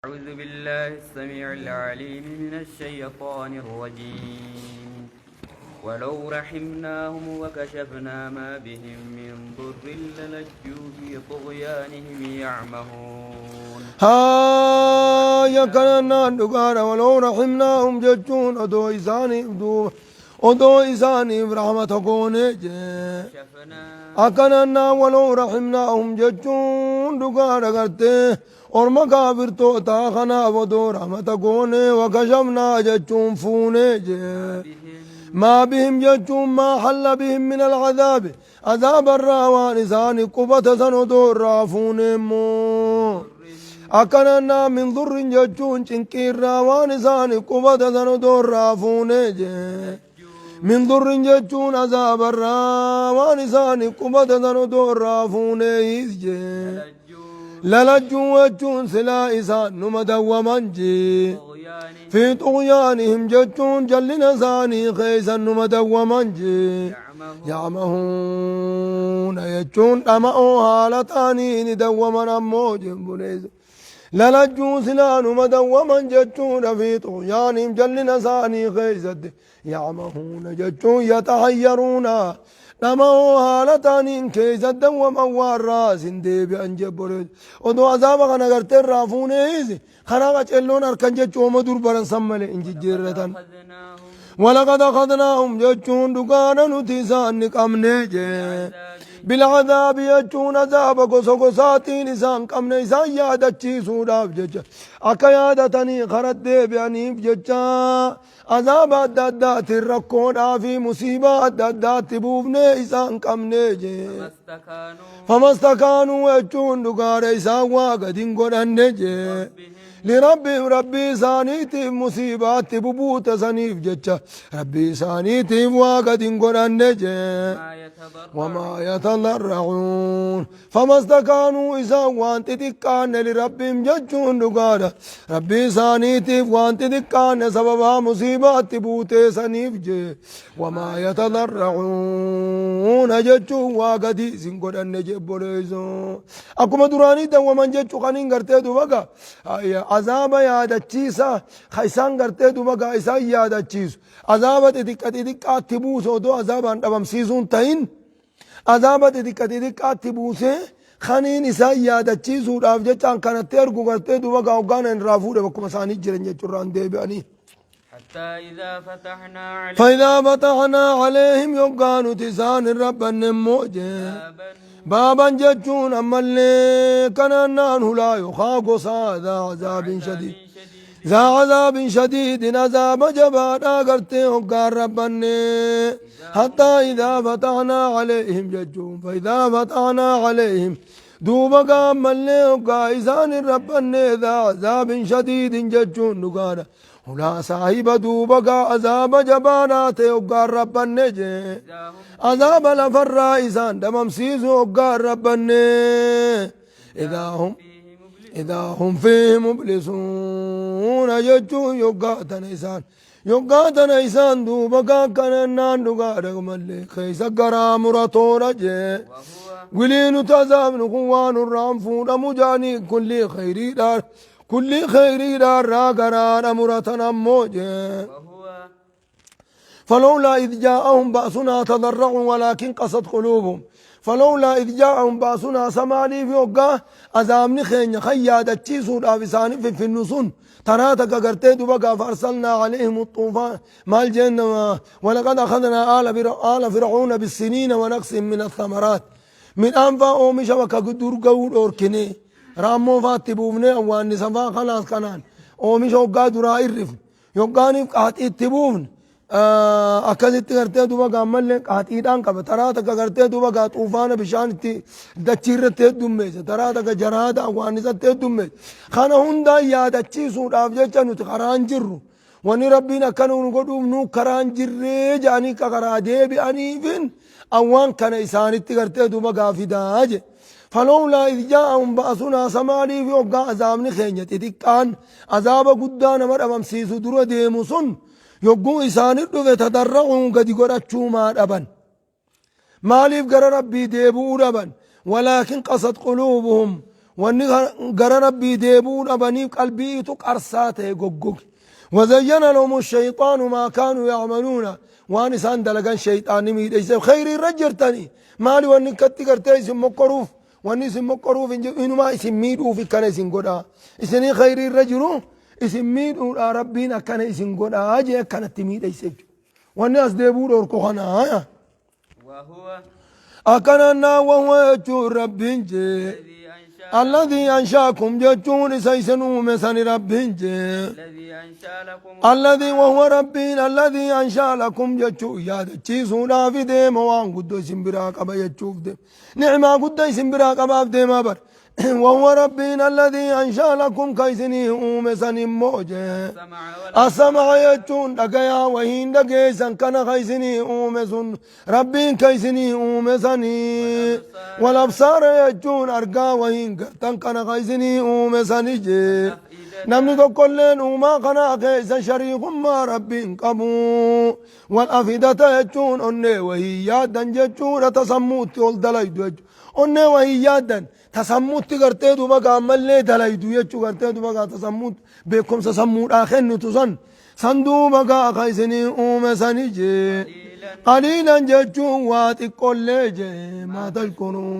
أعوذ بالله السميع العليم من الشيطان الرجيم. ولو رحمناهم وكشفنا ما بهم من ضر للجوا في طغيانهم يعمهون. Haaya kanannaan dhugaadha. Walaw raximnaahum jechuun odoo isaaniif duuba odoo isaaniif rahmata goonee jee. كشفنا Akkanannaan walaw raximnaahum jechuun dhugaadha gartee orma kaafirtootaa kanaaf odoo rahmata goonee, wakashafnaa jechuun fuunee jee. بهم ما بهم jechuun ما حل بهم من العذاب عذاب irraa waan isaanii qubata san odoo irraa fuunee immoo akkanannaa من ضر jechuun cinqii irraa waan isaanii qubata san odoo irraa fuunee jee. من ضر jechuun azaaba irraa waan isaanii qubata san odoo irraa fuuneeyis jee. للجوا للجوا jechuun silaa isaan numa dawwaman jee. طغيانهم في طغيانهم jechuun jallina isaanii keeysan numa dawwaman jee. يعمهون يعمهون jechuun dhama'oo haala ta'anii ni dawwaman ammoo jebbuleessa. للجوا silaa numa dawwaman jechuudha في طغيانهم jallina isaanii keeysatti. يعمهون jechuun يتحيرون dhama'oo haala ta'aniin keeysa dawwaman waan raasin deebi'an jebboleessa. Odoo azaaba kana gartee irraa fuuneeyisi karaa qacelloon harkan jechuu oma dur baran san malee hin jijjiirratan. أخذناهم ولقد أخذناهم jechuun dhugaadha nuti isaan ni qabne jee. بالعذاب jechuun azaaba gosa gosaatiin isaan qabne isaan yaadachiisuudhaaf jecha akka yaadatanii karat deebi'aniif jecha azaaba adda addaatiin rakkoodhaa fi musiibaa adda addaatti buufnee isaan qabne jee. فما استكانوا فما استكانوا jechuun dhugaadha isaan waa gadi hin godhanne jee. لربهم rabbii isaaniitiif musiibaatti bubuute saniif jecha rabbii isaaniitiif waa gadi hin godhanne jee. ما يتضرعون وما يتضرعون فما استكانوا isaan waan xixiqqaanne لربهم jechuun dhugaadha rabbii isaaniitiif waan xixiqqaanne sababaa musiibaatti buutee saniif jee. وما يتضرعون jechuun waa gadi isin godhanne jebboleeyso akkuma duraanii dawwaman jechuu kaniin gartee duba gaa azaaba yaadachiisa ka isaan gartee duba gaa isaan yaadachiisu azaaba xixiqqa xixiqqaatti buusu odoo azaabaan dhabamsiisuun ta'in azaaba xixiqqa xixiqqaatti buusee kaniin isaan yaadachiisuudhaaf jechaan kanatti ergu gartee duba gaa hoggaan irraa fuudhe bakkuma isaanii jiran jechuurraan deebi'anii. حتى إذا فتحنا عليهم فإذا فتحنا عليهم yoggaa nuti isaan irra banne بابا بابا jechuun ammallee kanannaan hulaa yookaa gosaa ذا عذاب شديد شديد ذا عذاب شديد عذاب jabaadhaa gartee hoggaan rabbanne. حتى إذا فتحنا عليهم jechuun فإذا فتحنا عليهم duuba gaammallee hoggaa isaan rabbanne ذا عذاب شديد jechuun dhugaadha hulaa saahiba duuba gaa azaaba jabaadhaa ta'e hoggaan rabbanne jee. إذا هم azaaba lafarraa isaan dhabamsiisu hoggaan rabbanne إذا هم فيه مبلسون إذا هم فيه مبلسون jechuun yoggaatana isaan yoggaatana isaan duuba gaakkanannaan dhugaadha mallee keessa garaa muratoodha jee. وهو wilii nuti azaabni kun waan irraan fuudhamu jaanii kulli khayriidhaan kulli khayriidhaan raa garaadha muratan ammoo jee. وهو فلولا إذ جاءهم بأسنا تضرعوا ولكن قست قلوبهم. فلولا إذ جاءهم بأسنا سمالي في وقا azaabni keenya kan yaadachiisuudhaaf isaanii finfinnu sun taraa takka gartee duba gaafa أرسلنا عليهم الطوفان maal jenna ولقد أخذنا آل فرعون بالسنين ونقص من الثمرات midhaan faa oomisha bakka dur ga'uu dhoorkine raammoo faatti buufne awwaannisa faa kalaas kanaan oomisha hoggaa duraa irrifne yoggaaniif qaaxii itti buufne akkasitti gartee duba gaammallee qaaxiidhaan qaba. Taraa takka gartee duba gaa xuufaana bishaan itti dachii irratti heddummeesse, taraa takka jaraada awwaannisatti heddummeesse. Kana hundaa yaadachiisuudhaaf jecha nuti karaan jirru wanni rabbiin akkana nu godhuuf nu karaan jirree jedhanii ka karaa deebi'aniifin awwaan kana isaanitti gartee duba gaafidaa je. فلولا إذ جاءهم بأسنا samaaliif yoggaa azaabni keenya xixiqqaan azaaba guddaa nama dhabamsiisu dura deemu sun yogguu isaanit dhufe تضرعوا gadi godhachuu maa dhaban? Maaliif gara rabbii deebi'uu dhaban? ولكن قست قلوبهم. Wanni gara Rabbii deebi'uu dhabaniif qalbiitu qarsaa ta'e goggoge. Wazayyana lahumu shayxaanu maa kaanuu ya'maluuna. Waan isaan dalagan shayxaanni miidheyseef kheyrii irra jirtanii. Maali wanni akkatti gartee isin mokkoruuf? Wanni isin mokkoruuf hin jiru inumaa isin miidhuuf akkana isin godha. Isinii kheyrii irra jiru isin miidhuudha Rabbiin akkana isin godha jee akkanatti miidheyse jechuudha. Wanni as deebi'uu dhorku kana. وهو Akkana wahuwa jechuun Rabbiin jee. الذي أنشأ Alladhii anshaakum jechuun isa isin uume sani Rabbiin jee. الذي أنشأ لكم Alladhii wahuwa Rabbiin alladhii anshaa lakum jechuu yaadachiisuudhaaf deema waan guddoo isin biraa qaba jechuuf deema. Nicmaa guddaa isin biraa qabaaf deemaa bar. Wahuwa Rabbiin alladhii anshaa lakum ka isinii uume san immoo jee. السمع Asama'a jechuun dhagayaa wahiin dhageessan kana ka isinii uume sun Rabbiin ka isinii uume sanii. Wal absaara jechuun argaa wahiin gartan kana ka isinii uume sani jee. Namni tokkolleen uumaa kanaa keessa shariikummaa Rabbiin qabu. Wal afidata jechuun onnee wahii yaaddan jechuudha tasammuutti ol dalaydu jechuudha. Onnee wahii yaaddan tasammuutti gartee duuba gaammallee dalaydu jechuu gartee duuba gaa tasammuutti beekumsa sammuudhaa kennitu san san duuba gaa ka isinii uume sani jee. Qaliilan jechuun waa xiqqollee jee maa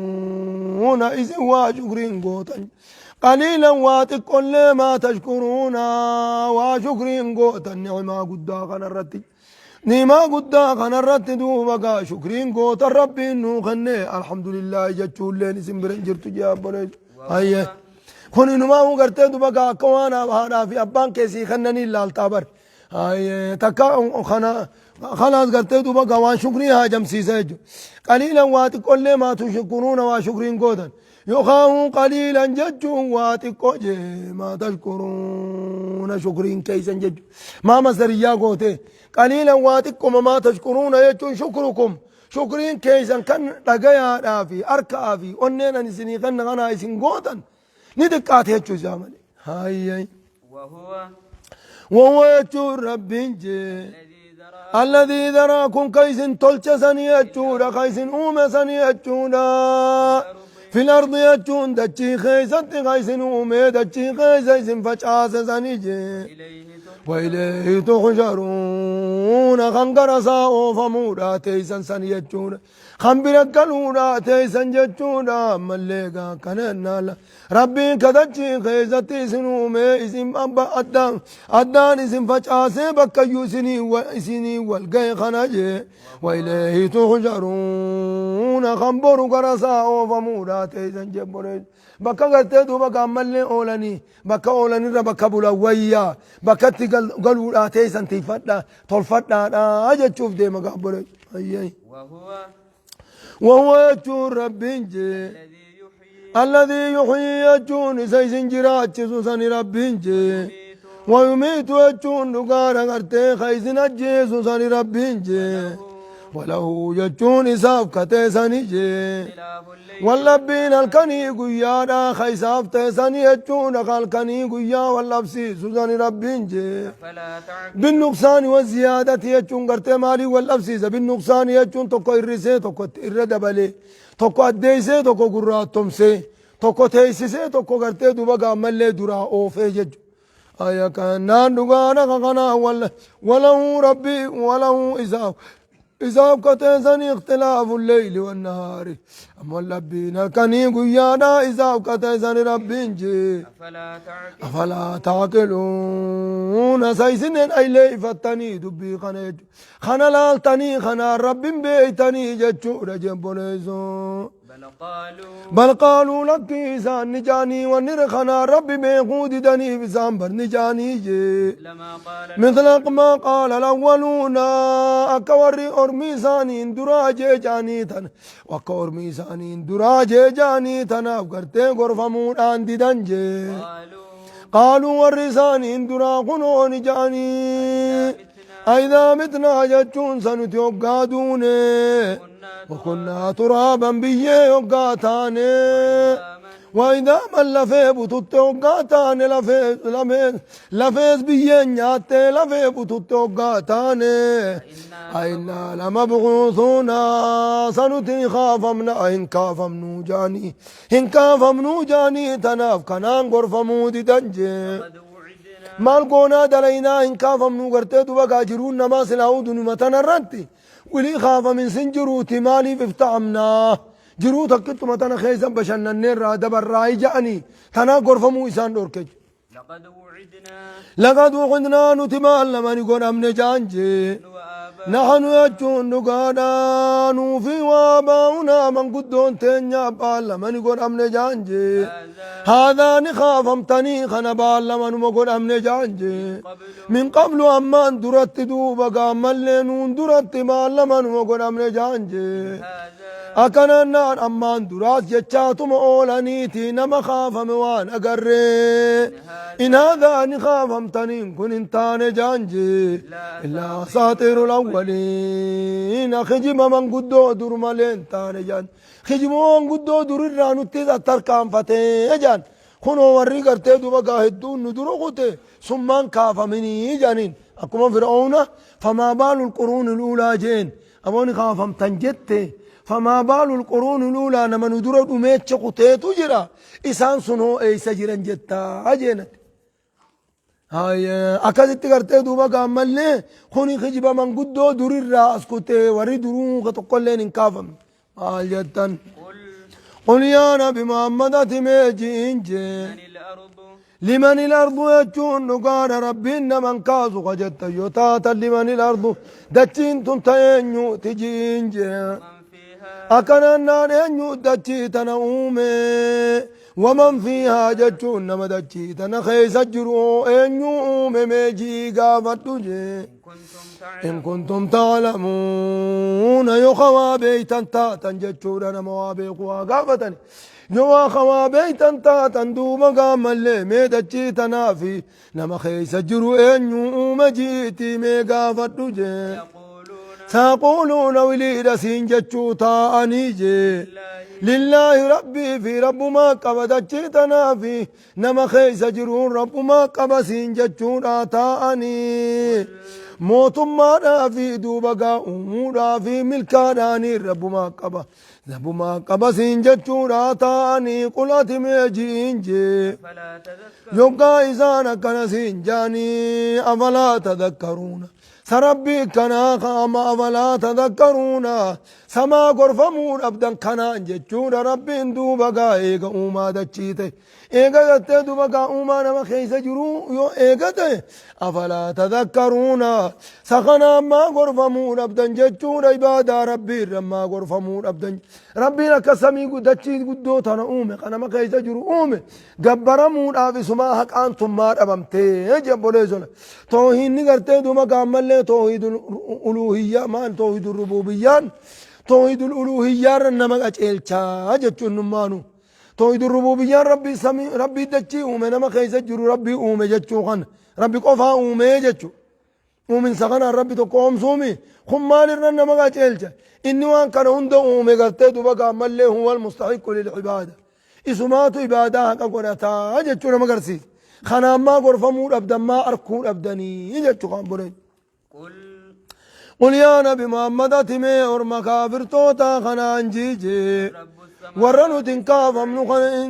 tashkuruuna isin waa shukriin gootan. Qaliilan waa xiqqollee maa tashkuruuna waa shukriin gootan ni'imaa guddaa kanarratti. Ni'imaa guddaa kanarratti duuba gaa shukriin gootan Rabbiin nuu kenne alhamdulillaahi jechuulleen isin bira hin jirtu jee abboleessu. Hayyee. Kun inumaa gartee duuba gaa akka waan haadhaa fi abbaan keessii kennanii laaltaa bar. Hayyee takka kana khalaas gartee duuba gaa waan shukrii haajamsiisa jechuudha. Qaliilan waa xiqqollee maa tushkuruuna waa shukriin gootan. Yookaan qaliilan jechuun waa xiqqoo jee maa tashkuruuna shukriin keeysan jechuudha. Maa masdariyyaa goote qaliilan waa xiqqoma maa tashkuruuna jechuun shukrukum. Shukriin keeysan kan dhagayaadhaa fi harkaa fi onneen ani isinii kenna kanaa isin gootan ni xiqqaate jechuu isaa malee. Hayyee. وهو Wahuwa jechuun Rabbiin jee. الذي ذرأ Alladhii daraakum ka isin tolche sanii jechuudha ka isin uume sanii jechuudha. Fil ardi jechuun dachii keessatti ka isin uume dachii keessa isin facaase sanii jee. إليه تحشرون وإليه تحشرون kan gara isaa oofamuudha teeysan san jechuudha. Kan bira galuudha teeysan jechuudha. Ammallee gaa kana jennaala. Rabbiin kadachii keessatti isin uume isin abba addaan addaan isin facaasee bakkayyuu isinii wal gahe kana jee. وإليه تحشرون kan boru gara isaa oofamuudha teeysan jebbolee. Bakka gartee duuba gaammallee oolanii bakka oolanirra bakka bulan wayyaa bakkatti galuudhaa teessan tiifadhaa tolfadhaadhaa jechuuf deema gaabbolee. Ayyee. وهو Wahuwa jechuun Rabbiin jee. الذي يحيي Alladhii yuhyii jechuun isa isin jiraachisu sani Rabbiin jee. ويميت Wayumiitu jechuun dhugaadha gartee ka isin ajjeesu sani Rabbiin jee. Walahu jechuun isaaf katee sani jee. اختلاف الليل Wallabbiin halkanii guyyaadha ka isaaf ta'e sani jechuudha ka halkanii guyyaa wallabsiisu sani Rabbiin jee. فلا تعقل Binnuqsaani waziyaadati jechuun gartee maalii wallabsiisa binnuqsaani jechuun tokko hir'isee tokko irra dabalee tokko addeessee tokko gurraattomsee tokko teessisee tokko gartee duuba gaammallee duraa oofee jechuudha. Aya kanaan dhugaadha ka kanaa walahu rabbii walahu isaaf isaaf kateessanii ikhtilaafu leyli wannahaari amma labbiin halkanii guyyaadha isaaf kateessanii Rabbiin jee. أفلا تعقل أفلا تعقلون سيسنين أي ليفتني دبي خنا خنا لالتني خنا رب بيتني جتشو رجب بوليسو بل قالوا بل قالوا لك إسان نجاني ونر خنا رب بيخود دني بسام بر نجاني جي لما قال مثل ما قال الأولون أكوري أرمي سانين دراجي جاني تن وأكورمي سانين دراجي جاني تن أفكرتين غرفمون آندي دنجي قالوا قالوا والرسان درا خنون جاني متنا أئذا متنا جتون سنت يقادون كنا وكنا ترابا بيه يقاتاني ترابا Waayidaa man lafee bututte hoggaa taane lafee lafee lafees biyyeen nyaattee lafee bututte hoggaa taane a'innaa lamabcuusuuna sanuti kaafamna hin kaafamnuu jaanii hin kaafamnuu jaanii tanaaf kanaan gorfamuu didan jee. لقد وعدنا Maal goonaa dalaynaa hin kaafamnuu gartee duba gaa jiruun namaa silaa'uu dunuma tanarratti wilii kaafamin sin jiruuti maaliif ifta'amnaa jiruu takkittuma tana keessa bashannanneerraa dabarraa ja'anii tanaa gorfamuu isaan dhorke. لقد وعدنا Laqad wucidnaa nuti maal lamani godhamne ja'an jee. وآباؤنا Nahnu jechuun dhugaadhaa nuufi waabaa'unaa manguddoon teenya abbaan lamani godhamne ja'an jee. هذا Haadhaa ni kaafamtanii kana baan lamanuma godhamne ja'an jee. قبل Min qablu ammaan duratti duuba gaammallee nuun duratti maal lamanuma godhamne ja'an jee. هذا Akkanannaan ammaan duraas jechaatuma oolaniiti nama kaafame waan agarree. In haadhaa ni kaafamtaniin kun hin taane ja'an jee. Illaa asaatiirul awwaliina kijiba manguddoo dur malee hin taane ja'an. Kijiba manguddoo durirraa nutti tarkaanfatee ja'an. Kunoo warri gartee duba gaa hedduun nu dura kute summaan kaafaminii jedhaniin. Akkuma Fir'aawna famaa baalul quruuni luulaa jeen. Aboonni kaafamtan jette famaa baalul quruuni luulaa nama nu dura dhumeecha kuteetu jira. Isaan sun hoo eeysa jiran jettaa jeenati. Akkasitti gartee duuba gaammallee kuni kijiba manguddoo durirraa as kutee warri duruu tokkolleen hin kaafamne. Maal jettan? قل قل يا نبي محمد ati mee ji'in jee. من الأرض لمن الأرض jechuun dhugaadha rabbiin naman kaasu ka jettan yoo taatan liman الأرض dachiin tun ta eenyuuti ji'in jee. من فيها Akkanannaan eenyu dachii tana uume waman fiihaa jechuun nama dachii tana keessa jiru eenyu uume mee jii gaafadhu jee. إن كنتم إن تعلمون كنتم تعلمون yoo waa beeytan taatan jechuudha nama waa beeku waa gaafatan yoo waa beeytan taatan duuba gaammallee mee dachii tanaa fi nama keessa jiru eenyu uume jiitii mee gaafadhu jee. يقولون سيقولون wiliidha siin jechuu taa'anii jee. لله لله ربي fi rabbumaa qaba dachii tanaa fi nama keessa jiruun rabbumaa qaba siin jechuudha taa'anii. Mootummaadhaa fi duuba gaa uumuudhaa fi milkaadhaanii rabbumaa qaba. Rabbumaa qaba siin jechuudha taa'anii qulati mee ji'iin jee. فلا تذكر Yoggaa isaan akkana siin jaanii afalaa tadakkaruuna. Sarabbii kanaa qaama afalaa tadakkaruuna. Samaa gorfamuu dhabdan kanaan jechuudha rabbiin duuba gaa eega uumaa dachii ta'e. Eega jettee duuba gaa uumaa nama keessa jiru yoo eega ta'e afalaa tadakkaruuna. Sakanaan maa gorfamuu dhabdan jechuudha ibaadaa rabbii irra maa gorfamuu dhabdan. Rabbiin akka samii dachii guddoo tana uume kan nama keessa jiru uume gabbaramuudhaaf isumaa haqaan tummaa dhabamtee jebboleessola. Toohiinni gartee duuba gaammallee toohidul uluuhiyyaa maal toohidul rubuubiyyaan toohidul uluuhiyyaarra nama qaceelchaa jechuun nummaanu. Toohidul rubuubiyyaan rabbii samii rabbii dachii uume nama keessa jiru rabbii uume jechuu kana rabbi qofaa uumee jechuu. Uuminsa kanaan rabbi tokko oomsuumi kun maalirra nama qaceelcha inni waan kana hunda uume gartee duba gaammallee huwa almustahiqqu lilcibaada isumaatu ibaadaa haqa godhataa jechuu nama agarsiisa kanaan maa gorfamuu dhabdan maa arkuu dhabdanii jechuu kan boreen. قل قل يا نبي محمد ati mee orma kaafirtoota kanaan jiijee رب السماوات warra nuti hin kaafamnu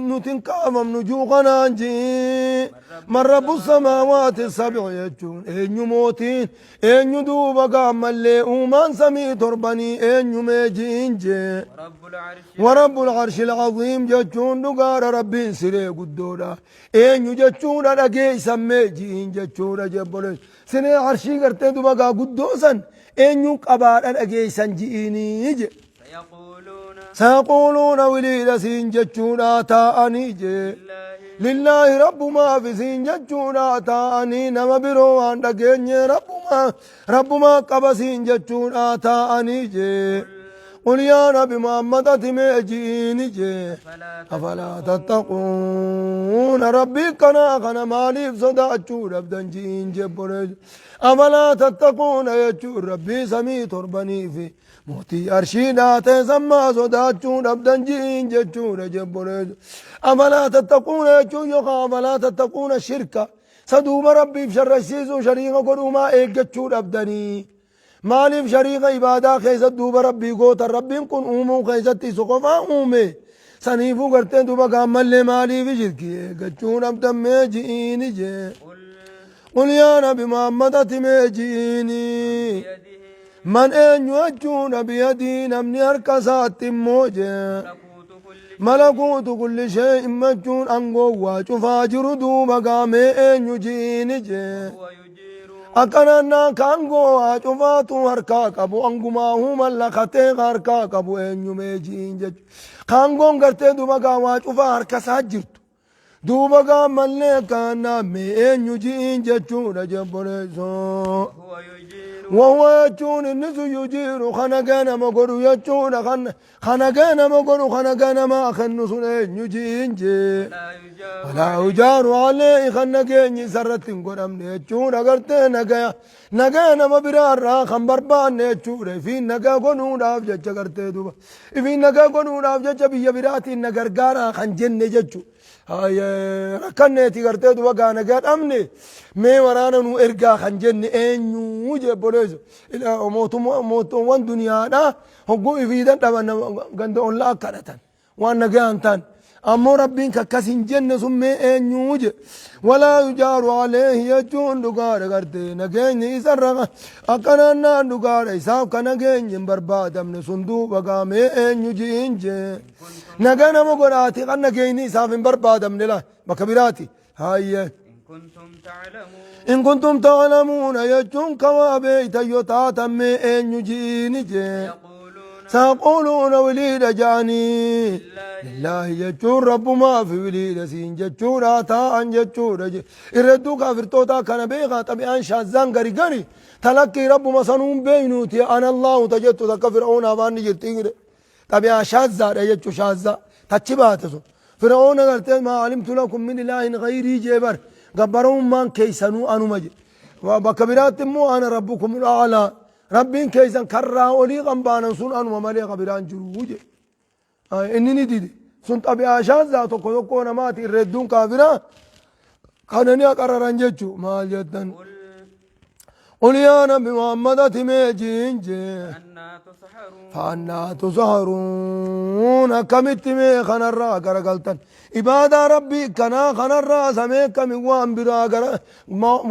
nuti hin kaafamnu juu kanaan jii man rabbu samaawaati sab'i jechuun eenyu mootiin eenyu duuba gaammallee uumaan samii torbanii eenyu mee jiin jee ورب العرش ورب العرش العظيم jechuun dhugaadha rabbiin siree guddoodha eenyu jechuudha dhageeysan mee jiin jechuudha jebbolees siree arshii gartee duba gaa guddoo san eenyu qabaadha dhageeysan ji'iinii je سيقولون سيقولون wiliidha siin jechuudha taa'anii jee لله لله rabbumaa fi siin jechuudha taa'anii nama biroo waan dhageenye rabbumaa rabbumaa qaba siin jechuudha taa'anii jee. Qul yaa nabi Muhammad ati mee ji'iini jee. أفلا أفلا تتقون ربي كنا كنا ماليف صداچو ربدن جين جبرج أفلا تتقون يچو ربي سمي تربني في موتي أرشيدا تسمى صداچو ربدن جين جچو رجبرج أفلا تتقون يچو يخا أفلا تتقون الشركة صدوم ربي في شر الشيزو شريك قدوما إيجچو ربدني maaliif shariika ibaadaa keessatti duuba rabbii gootan rabbiin kun uumuu keessatti isa qofaa uume saniifuu garteen duuba gaammallee maaliif shirkii eeggachuu dhabdan mee ji'iini jee قل qul yaa nabi muhammad ati mee ji'iini بيده man eenyu jechuudha biyadii namni harka isaatti immoo jee ملكوت كل malakuutu kulli shay'in machuun angoo waa cufaa jiru duuba gaamee eenyu ji'iini jee هو يجير akkanannaan kaangoo haa cufaatu harkaa qabu angumaahuu mallakatee harkaa qabu eenyumee jiin jechu kaangoon gartee duuba gaa waa cufaa harka isaa jirtu duuba gaa mallee akkanannaan mee eenyu jiin jechuudha jebboleessoo. هو يجير وهو يجون النس يجير خنقنا ما قلوا يجون خنقنا ما قلوا خنقنا ما خنص يجين جي لا يجار ولا يجار عليه خنقين سرت قدام نيچون اگرتے نگیا نگیا نم برار را خم بربان نيچون في نگا قنون اف جچ کرتے دوبا في نگا قنون اف جچ بیا براتی نگرگارا خنجن نجچو هاي ركنتي کرتے دوبا گا نگا امني مي ورانا نو ارگا خنجن انيو جے بوليزو الى موت موت وان دنيا دا هغو في دن دبن غند اون لا كرتن وان نگا انتان ammoo rabbiin kakkas hin jenne sun mee eenyuu je walaa yujaaru aleehi jechuun dhugaadha gartee nageenyi isarra akkanannaan dhugaadha isaaf ka nageenyi hin barbaadamne sun duuba gaamee eenyu ji'in jee naga nama godhaati kan nageenyi isaaf hin barbaadamne la bakka biraati haayye إن كنتم تعلمون in kuntum ta'lamuuna jechuun kawaa beeytan yoo taatan mee eenyu ji'iini jee يقولون سيقولون وليد جاني لله جتشون رب ما في وليد سين جتشون آتا أن جتشون إردو كافر توتا كان بيغا طبعا شازان غري غري تلقي رب ما سنون بينوتي أنا الله تجتو تكفرعون أبان جرتين طبعا شازا جتشو شازا تچباتسو فرعون قالت ما علمت لكم من إله غيري جبر قبرون من كيسنو أنو مجي وبكبرات مو أنا ربكم الأعلى rabbiin keessan karraa olii kan baanan sun anuma malee ka biraan jiruu je inni ni dide sun xabi'aa shaazaa tokko tokko namaati irra hedduun kaafiraa kana ni aqararan jechu maal jettan قل qul yaa nabi muhammad ati mee jiin jee أنا تسحرون فأنا تسهرون كمت مي خنرا غرغلتن عبادة ربي كنا خنرا سمي كم وان برا غر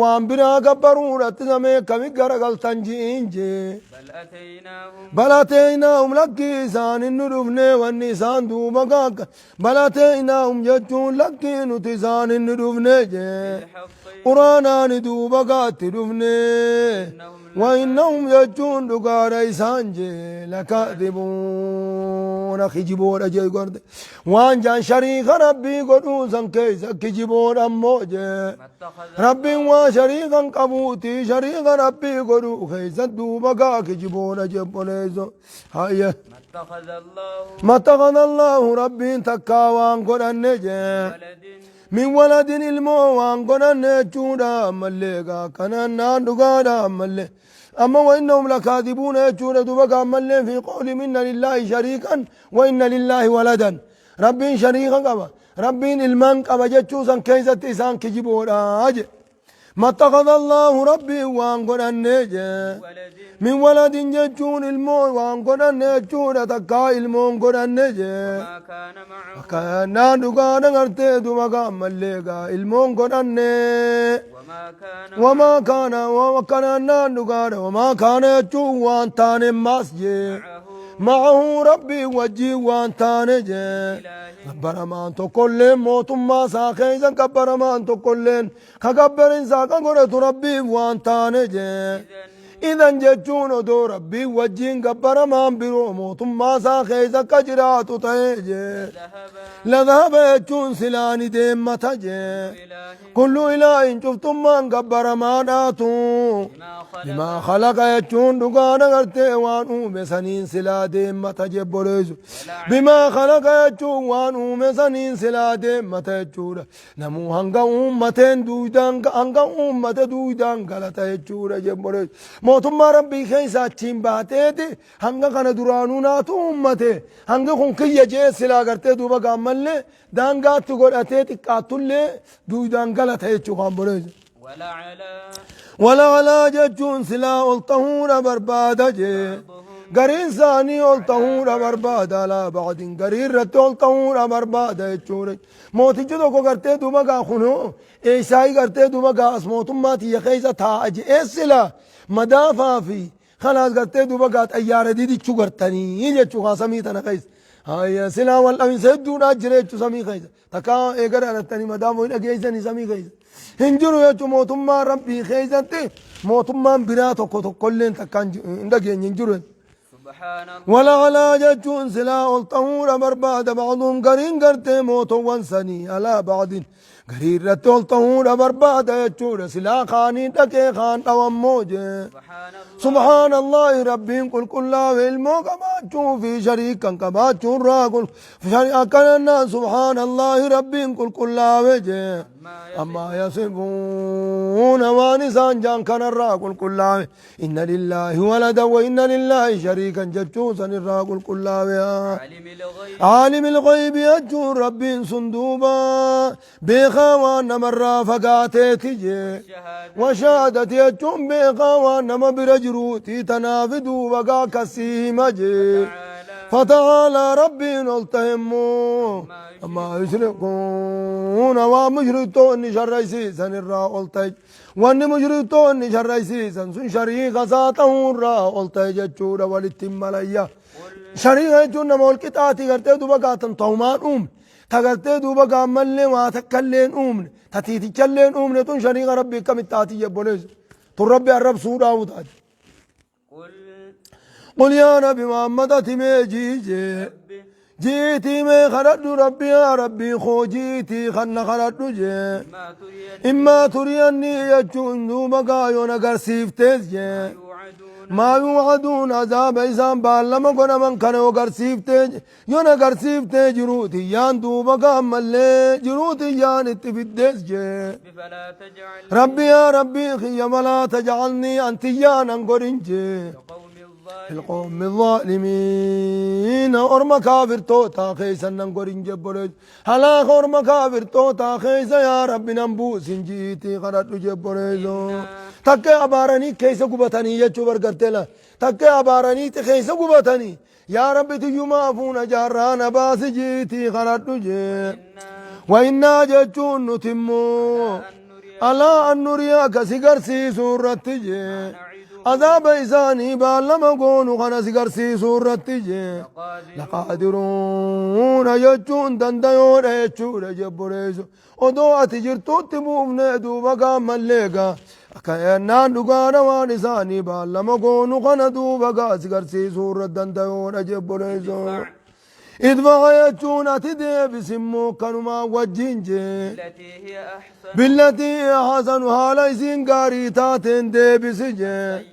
وان برا غبرون سمي كم غرغلتن جين جي بل أتيناهم بل أتيناهم لكي إسان الندفن والنسان دوبا بل أتيناهم جتون لكي نتسان الندفن جي بالحق قرآنان دوبا تدفن إنهم وإنهم يجون دقار إسان جي لكاذبون خجبون جي قرد وان جان شريك ربي قدوسا كيسا كجبون أمو جي ما اتخذ ربي وشريكا قبوتي شريك ربي قدو كيسا دوبا كجبون جبونيزو هاي ما اتخذ الله ما اتخذ الله ربي تكاوان قرن جي ولد من ولد ilmoo waan godhanne jechuudha ammallee gaa kanannaan dhugaadha ammallee amma وإنهم لكاذبون jechuudha duba gaa ammallee في قول إن لله شريكا وإن لله ولدا rabbiin shariika qaba rabbiin ilmaan qaba jechuu san keessatti isaan kijiboodha je ما اتخذ الله ربي waan godhanne je ولد من ولد jechuun ilmoo waan godhanne jechuudha takkaa ilmoon godhanne je ما كان معه Kanaan dhugaadha gartee duba gaammallee gaa ilmoon godhanne وما كان wamaa kaana kanaan dhugaadha wamaa kaana jechuun waan taane maas jee معه macahu rabbii wajjii waan taane jee إله gabbaramaan tokkolleen mootummaa isaa keessa gabbaramaan tokkolleen ka gabbarinsaa ka godhatu rabbiif waan taane jee إذن Idan jechuun odoo Rabbiin wajjiin gabbaramaan biroo mootummaa isaa keessa akka jiraatu ta'ee jee. Ladhaba jechuun silaa ni deemmata jee. Kullu ilaahin cuftummaan gabbaramaadhaatu. Bimaa khalaqa jechuun dhugaadha gartee waan uume saniin silaa deemmata jebboleessu. Bimaa khalaqa jechuun waan uume saniin silaa deemmata jechuudha. Namuu hanga uummateen duuydaan hanga uummate duuydaan galata jechuudha jebboleessu. Mootummaa Rabbii keessa achiin baateeti hanga kana duraanuu naatu uummate hangi kun kiyya jee silaa gartee duuba gaammallee daangaatti godhatee xiqqaattullee duuydaan galata jechuu kan boleessu. Walaalaa jechuun silaa ol tahuudha barbaada jee. Gariin isaanii ol tahuudha barbaada alaa ba'din garii irratti ol tahuudha barbaada jechuudha. Mootichi tokko gartee duuba gaa kunoo eessaayii gartee duuba gaa as mootummaa tiyya keessa taa'a je'ee sila madaafaa fi kalaas gartee duuba gaa xayyaara didichuu gartanii jechuu kaa samii tana keessa. Hayya silaa wal dhabinsa hedduudhaa jira jechuu samii keessa. Takkaa eega dhalattanii madaafoo hin dhageessanii samii keessa. Hin jiru jechuu mootummaa rabbii keessatti mootummaan biraa tokko tokkolleen takkaan hin dhageenye hin jiru. Walaalaa jechuun silaa ol ta'uudha barbaada ba'duun gariin gartee mootowwan sanii alaa ba'din garii irratti ol ta'uudha barbaada jechuudha silaa kaanii dhaqee kaan dhawammoo jee. Subhaanallaahi rabbiin qulqullaawe ilmoo qabaachuu fi shariikan qabaachuu irraa akkanannaan subhaanallaahi rabbiin qulqullaawe jee. Ammaa yasifuuna waan isaan jaan kanarraa qulqullaawe. Inna lillaahi walada wa inna lillaahi shariikan jechuu san irraa qulqullaawe. Aalimil ghaybi jechuun rabbiin sun duuba beekaa waan namarraa fagaateeti jee. Washaadati jechuun beekaa waan nama bira jiruuti tanaafi duuba gaa akkasii hima jee. Fata'aalaa rabbiin ol ta'e immoo ammaa yushrikuuna waan mushriktoonni sharraysiisan irraa ol ta'e. Wanni mushriktoonni sharraysiisan sun shariika isaa ta'uurraa ol ta'e jechuudha walitti hin malayya. Shariika jechuun nama wal qixaatii gartee duuba gaatan ta'umaan uumne. Ta gartee duuba gaammallee waa takkallee hin uumne. Ta tiitichallee hin uumne tun shariika rabbii akkamitti taati jebboleessu. Tun rabbi arrabsuudhaafu taati. Qul yaa nabi Muhammad ati mee jiijee jiitii mee kadhadhu rabbi yaa rabbii koo jiitii kanna kadhadhu jee immaa turiyannii jechuun duuba gaayoon agarsiiftees jee maa yuucaduun azaaba isaan baallama godhaman kana yoo garsiiftee yoon agarsiiftee jiruu tiyyaan duuba gaammallee jiruu tiyyaan itti fiddees jee Rabbi yaa Rabbii kiyya falaa tajcalnii an tiyyaa nan godhin jee filqoommi zaalimiina orma kaafirtootaa keessa nan godhin jebboleessu halaaka orma kaafirtootaa keessa yaa Rabbi nan buusin jiitii kadhadhu jebboleessu takkee abaaranii keessa gubatanii jechuu bargartee la takkee abaaraniiti keessa gubatanii Yaa Rabbi tiyyumaa fuuna jaarraa na baasi jiitii kadhadhu jee. Wayinnaa jechuun nuti immoo alaa an nuriyaa ka si garsiisuu irratti jee. Azaaba isaanii baallama goonu kana si garsiisuu irratti jee. Laqaadiruuna jechuun dandayoodha jechuudha jebboleessu. Odoo ati jirtuutti buufnee duuba gaammallee gaa akka ennaan dhugaadha waan isaanii baallama goonu kana duuba gaa si garsiisuu irra dandayoodha jebboleessoo. Idfa'a jechuun ati deebisi immoo kanumaa wajjin jee. Billatii hasanu haala isiin gaarii taateen deebisi jee.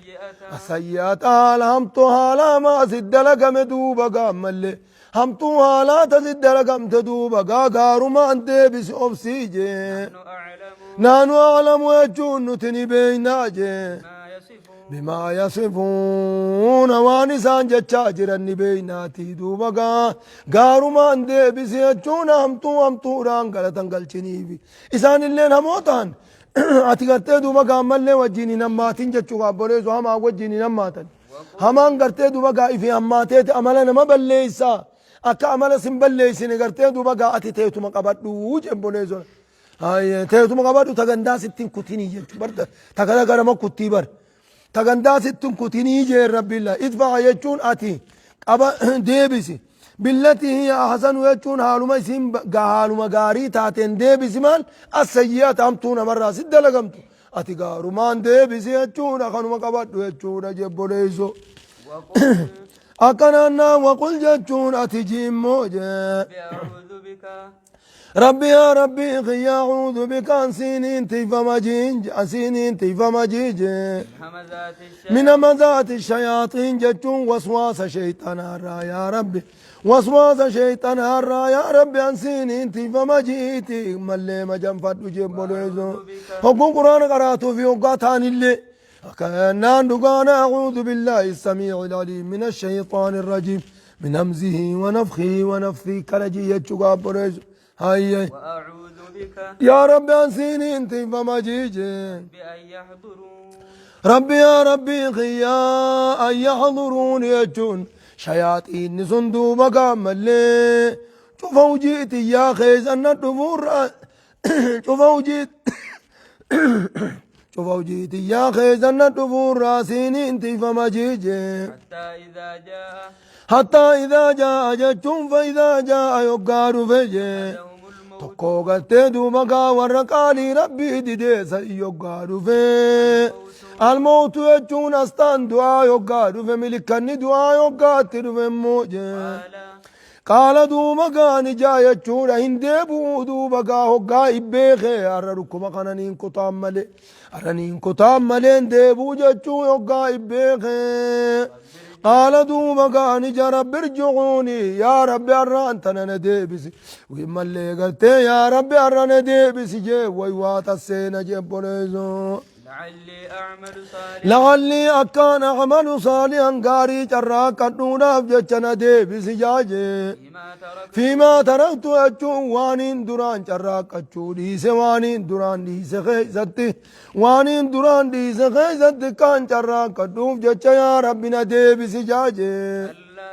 Asayyaata haala hamtuu haala hamaa si dalagame duuba gaammallee. Hamtuu haalaa ta si dalagamte duuba gaa gaarumaan deebisi obsii jee. Naanu a'lamu jechuun nuti ni beeynaa jee. Bimaa yasifuuna waan isaan jechaa jiran ni beeynaatii duuba gaa gaarumaan deebisi jechuun hamtuu hamtuudhaan galatan galchiniifi. Isaan illeen hamoo ta'an ati gartee duuba gaammallee wajjin hin hammaatin jechuu gaabboleessu hamaa wajjin hin hammaatan. Hamaan gartee duba gaa ifii hammaateeti amala nama balleessaa. Akka amala sin balleessine gartee duba gaa ati teetuma qabadhu jemboleesson. Teetuma qabadhu tagandaa sittin kutinii jechuudha. Barta tagada garama kuttii bar. Tagandaa sittin kutinii jee rabbiin laa. Idfa'a jechuun ati qaba deebisi. Billatii hiya ahsanu jechuun haaluma isiin haaluma gaarii taateen deebisi maal assayyi'ata hamtuu namarraa si dalagamtu. Ati gaarumaan deebisi jechuudha kanuma qabadhu jechuudha jebboleeyso. وقل Akkanaan naan waqul jechuun ati jiimmoo jee. أعوذ بك Rabbi yaa Rabbii kiyya acuudhu bika ansiiniin tiifama jiin asiiniin tiifama jiije. من همزات الشياطين من همزات الشياطين jechuun waswaasa shayxanaarraa yaa Rabbi. Waswaasa shayxanaarraa yaa Rabbi ansiiniin tiifama jiiti mallee majanfadhu jebboleeso. Hogguun quraana qaraatuu fi hoggaa taanillee. كأنان دقانا أعوذ بالله السميع العليم من الشيطان الرجيم من همزه ونفخه ونفثه كنجي يتشقى بريز هاي وأعوذ بك يا رب أنسيني انت فما جيجي بأن يحضرون ربي يا ربي خيا أن يحضرون يجون شياطين صندوق ملي شوفوا جئت يا خيز أن الدبور شوفوا جئت شوفوا جئت يا خيز أن الدبور راسيني انت فما جيجي حتى إذا جاء حتى إذا جاء جتون فإذا جاء يقار فجي أحدهم الموت tokko galtee duuba gaa warra qaalii rabbii didee san yoggaa dhufe almootu jechuun asxaan du'aa yoggaa dhufe milikkanni du'aa yoggaatti dhufe immoo jee قال qaala duuba gaa ni jaa jechuudha hin deebi'uu duuba gaa hoggaa ibbeekee har'a dhukkuba kana niin kutaan malee har'a niin kutaan malee hin deebi'u jechuu hoggaa ibbeekee qaala duuba gaa ni jaa rabbi irji'uuni yaa rabbi har'a antana na deebisi mallee gartee yaa rabbi har'a na deebisi jee way waa tasseena jee boleesoo. لعلي أعمل صالحا لعلي أكان أعمل صالحا قاري جراك الدوناف جتنا ديبس جاجي فيما تركت فيما تركت أجو وانين دران جراك أجو ديس وانين دران ديس خيزتي وانين دران ديس خيزتي كان جراك الدوف جتنا يا ربنا ديبس جاجي كلا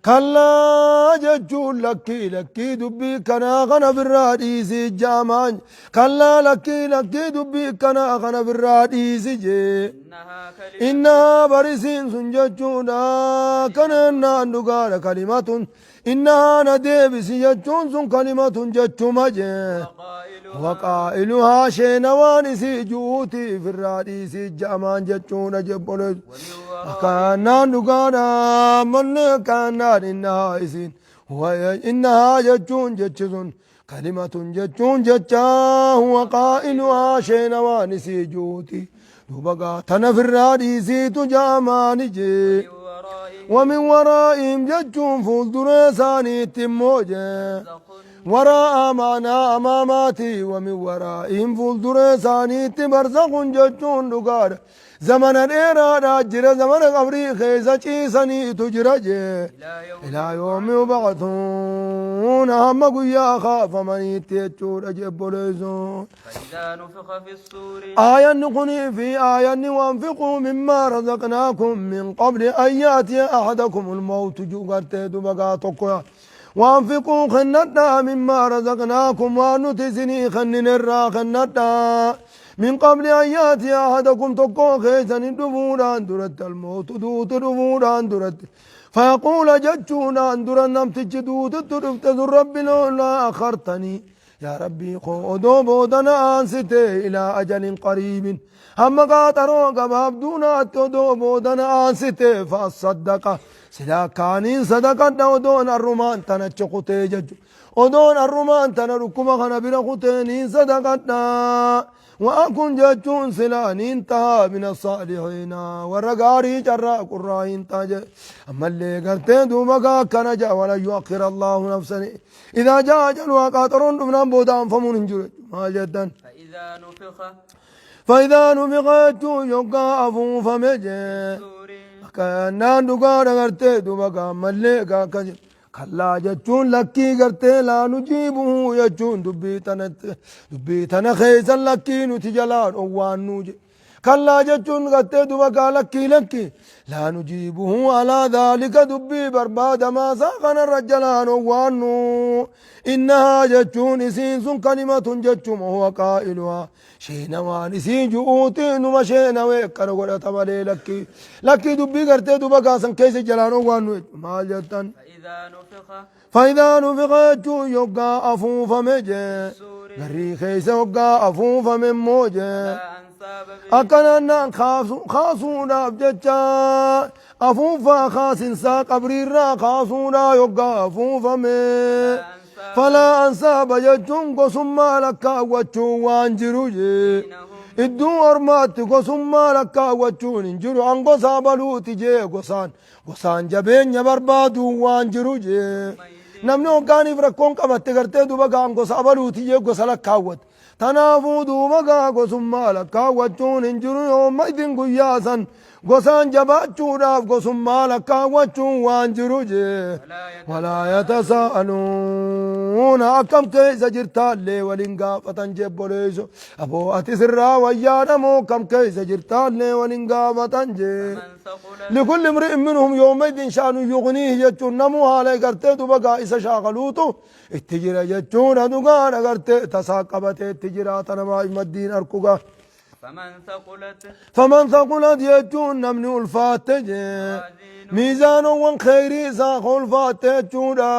كلا jechuun lakkii lakkii dubbii kanaa kana birraa dhiisi jaamaan kallaa lakkii lakkii dubbii kanaa kana birraa dhiisi jee إنها كلمة إنها barisiin sun jechuudha kanannaan dhugaadha kalimatun innahaa na deebisi jechuun sun kalimatun jechuma jee وقائلها waqaa'iluhaa sheena waan isii ju'uutiif irraa dhiisii jaamaan jechuudha jebboleessu ومن ورائهم كانان دغانا من كانان إنها إسين وإنها جتون جتشون كلمة جتون جتشا هو قائلها شينا وانسي جوتي دوبقا تنفر راديسي تجامان جي ومن ورائهم ومن ورائهم جتون فول درساني تموجه برزخ وراء معنا أماماتي ومن ورائهم فول درساني برزخ جتون دغار زمن الإيراد جرى زمن قبري خيزة چيسني تجرى جي إلى يوم إلى يوم يبعثون هم قيا خاف من يتيتشور أجيب ليزون فإذا نفخ في الصور آية نقني في آية وانفقوا مما رزقناكم من قبل أن يأتي أحدكم الموت جوغرت دبقا تقوى وانفقوا خنتنا مما رزقناكم ونتسني خنن الرا خنتنا من قبل أن يأتي أحدكم تقوى خيسن دفوران درت الموت دوت دفوران درت فيقول جتشونا أن نمتج دوت درت رب لولا أخرتني يا ربي خذوا بودنا أنستي إلى أجل قريب هم قاطروا قباب دون أتدو بودنا أنستي فأصدق سلا كانين صدقة ودون الرومان تنچقتي جج ودون الرومان تنركم خنبر قتين صدقة وأكن ججون سلا انتهى من الصالحين ورقاري جرى قراين تاج أما اللي قرتين دوبك كان جاء ولا يؤخر الله نفسا إذا جاء أجلها قاطرون دمنا بودان فمون انجر ما جدا فإذا نفخ فإذا نفخت يقع أفو فمجي الصور كأنان دقا غرتي دوبك ملي كاكج كلا جتون لكي غرتي لا نجيبه يجون دبي تنت دبي تنخيزا لكي نتجلان أوان نوجي كلا جتون غرتي دوبك لكي لكي لا نجيبه على ذلك دبي برباد ما ساقنا الرجلان أوان إنها جتون إسين سن كلمة جتون وهو قائلها شينا وان إسين جؤوتي نما شينا ويكنا قد تمالي لكي لكي دبي غرتي دوبك سن كيس جلان أوان ما جتن فإذا نفخ فإذا نفخت يقع أفوف مجي الصور غري خيس يقع أفوف من موجي لا أنصاب أنصاب بينهم Akkanaan kaasuudhaaf jecha afuuffaa kaasinsaa qabriirraa kaasuudhaa yoggaa afuufame. Falaa ansaaba jechuun gosummaa lakkaawwachuun waan jiru jee. Iddoo ormaatti gosummaa lakkaawwachuun hin jiru. An gosaa baluuti jee gosaan. Gosaan jabeenya barbaaduun waan jiru jee. Namni hoggaaniif rakkoon qabatte gartee duuba gaan gosa abaluuti jee gosa lakkaawwate. Tanaafuu duuba gaa gosummaa lakkaawwachuun hin jiru yooma idin guyyaa san gosaan jabaachuudhaaf gosummaa lakkaawwachuun waan jiru jee. Walaa yatasaaluuna akkam keessa jirtaallee waliin gaafatan jebboleeyso. Aboo ati sirraa wayyaadha moo akkam keessa jirtaallee waliin gaafatan jee. من ثقلت لكل امرئ منهم يومئذ شأن يغنيه jechuun namuu haala gartee duba gaa isa shaakaluutu itti jira jechuudha dhugaadha gartee tasaa qabatee itti jiraata namaa maddiin arkugaa. فمن ثقلت فمن ثقلت jechuun namni ulfaatte jee miizaanowwan kheyrii isaa ka ulfaatte jechuudha.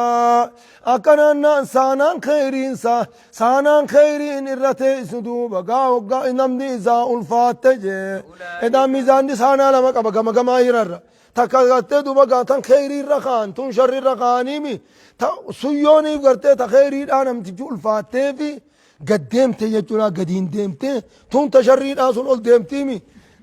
Akkanaan saanaan kheyriin isaa saanaan kheyriin irra teessu duuba gaa hoggaa namni isaa ulfaatte jee. Edaa miizaanni saanaa lama qaba gama gamaa hirarra. Takka gartee duuba gaa tan kheyrii irra kaan tun sharri irra kaaniimi ta suyyooniif gartee ta kheyriidhaa namtichi ulfaatteefi gad deemte jechuudha gadiin deemte tun ta sharriidhaa sun ol deemtiimi.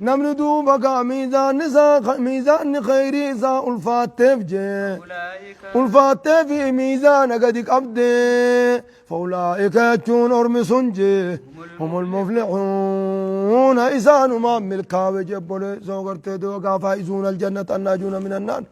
Namni duuba gaa miizaanni isaa miizaanni kheyrii isaa ulfaatteef jee. أولئك Ulfaattee fi miizaana gadi qabdee faulaa'ika jechuun ormi sun jee humul muflixuuna isaanumaan milkaawe jebboleessoo gartee duuba gaa faa'izuuna aljannata annaajuuna min annaar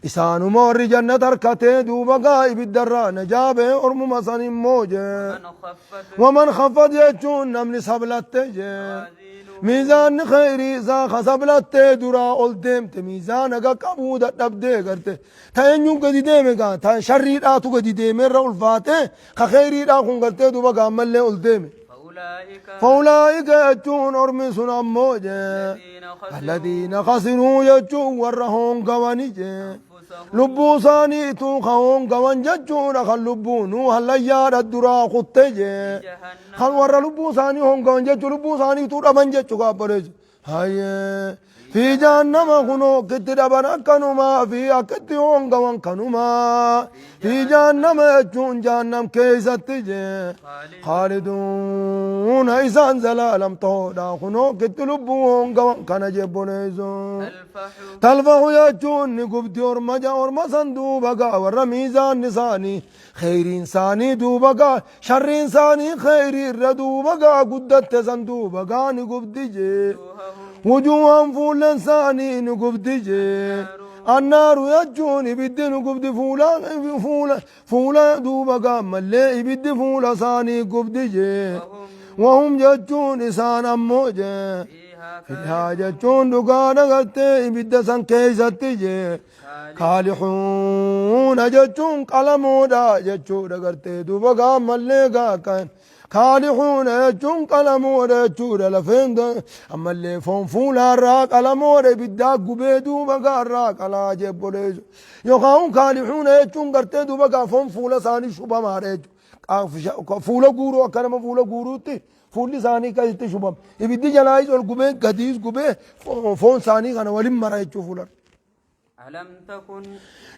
isaanuma warri jannata harkatee duuba gaa ibiddarraa najaabee ormuma san immoo jee. من خفت ومن خفت jechuun namni sablatte jee. موازينه Miizaanni kheyrii isaa ka sablattee duraa ol deemte miizaana qaqqabuu dadhabdee garte ta eenyuun gadi deeme gaa ta sharriidhaatu gadi deeme irra ulfaate ka kheyriidhaa kun gartee duuba gaammallee ol deeme. فأولئك Faulaa'ika jechuun ormi sun ammoo jee الذين خسروا alladhiina khasiruu jechuun warra hoongawani jee. أنفسهم Lubbuu isaaniitu ka hoongawan jechuudha kan lubbuunuu hallayyaadha duraa kutte jee. جهنم Kan warra lubbuu isaanii hongawan jechuun lubbuu isaaniitu dhaban jechuu gaabboleessu. Hayyee fi jahannama kunoo akkitti dhaban akkanumaa fi akkitti hongawan kanumaa fi jahannama jechuun jahannam keessatti jee. خالد Khaaliduuna isaan zalaalam ta'oodha kunoo akkitti lubbuu hongawan kana jebboleessu. تلفح Talfahu jechuun ni gubdi orma ja orma san duuba gaa warra miizaanni isaanii kheyriin isaanii duuba gaa sharriin isaanii kheyrii irra duuba gaa guddatte san duuba gaa ni gubdi jee. وجوههم Wujuuhan fuulleen isaanii ni gubdi jee. Annaaru jechuun ibiddi ni gubdi fuula fuula fuula duuba gaa mallee ibiddi fuula isaanii gubdi jee. وهم Wahum jechuun isaan ammoo jee. فيها Fiihaa jechuun dhugaadha gartee ibidda san keessatti jee. Kaalixuuna jechuun qalamoodha jechuudha gartee duuba gaammallee gaa kan kaalixuuna jechuun qalamoodha jechuudha lafeen ammallee foon fuulaarraa qalamoodha ibiddaa gubee duuba gaarraa qalaa jebboleessu yookaan kaalixuuna jechuun gartee duuba gaa foon fuula isaanii shubamaadha jechuudha. Fuula guuruu akka nama fuula guuruutti fuulli isaanii akkasitti shubama. Ibiddi jalaayis ol gubee gadiis gubee foon isaanii kana waliin mara jechuu fuularra. ألم تكن